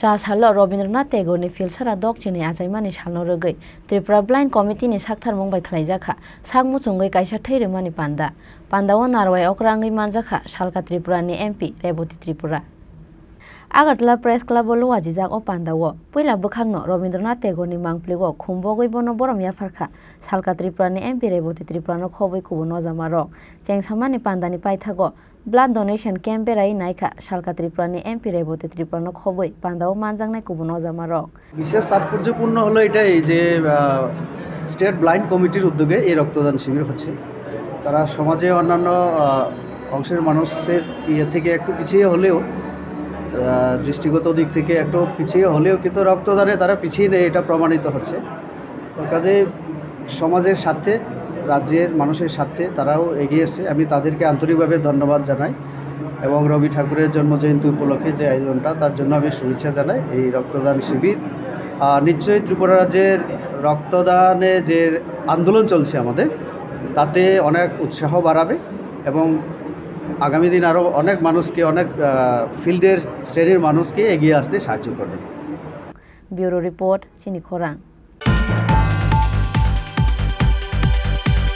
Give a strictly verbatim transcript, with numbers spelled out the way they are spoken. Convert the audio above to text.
Ta salo Rabindranath Tagore ni Philsara dok chini achaimani salno rwgwi Tripura Blind Committee ni sakthar mung bai khlaijakha sak muchungwi kaisa thwi rwmani panda. Panda o narwai okra wngwi manjakha salka Tripura ni M P Reboti Tripura. Agartala Press Club o luajijak o panda o puila bwkhakno Rabindranath Tagore ni mangpli o khum bogwi bono borom yapharkha salka Tripura ni M P Reboti Tripura no khobwi kubun nojama rok. Chengsamani panda ni paithago Blood donation camp berai naikha salka Tripura ni M P Reboti Tripura no khobwi panda o manjaknai kubun nojama rok. বিশেষ তাৎপর্যপূর্ণ হলো এটাই যে state blind কমিটির উদ্যোগে এই রক্তদান শিবির হচ্ছে। তারা সমাজে অন্যান্য আহ, অংশের মানুষের ইয়ে থেকে একটু পিছিয়ে হলেও আহ, দৃষ্টিগত দিক থেকে একটু পিছিয়ে হলেও কিন্তু রক্তদানে তারা পিছিয়ে নেই, এটা প্রমাণিত হচ্ছে। তো কাজে সমাজের স্বার্থে, রাজ্যের মানুষের স্বার্থে তারাও এগিয়ে এসছে। আমি তাদেরকে আন্তরিকভাবে ধন্যবাদ জানাই এবং রবি ঠাকুরের জন্ম জয়ন্তী উপলক্ষে যে আয়োজনটা, তার জন্য আমি শুভেচ্ছা জানাই। এই রক্তদান শিবির আহ, নিশ্চয়ই ত্রিপুরা রাজ্যের রক্তদানে যে আন্দোলন চলছে আমাদের, তাতে অনেক উৎসাহ বাড়াবে এবং আগামী দিন আরও অনেক মানুষকে, অনেক আহ, ফিল্ডের শ্রেণীর মানুষকে এগিয়ে আসতে সাহায্য করবে। Bureau report, Chini Khorang.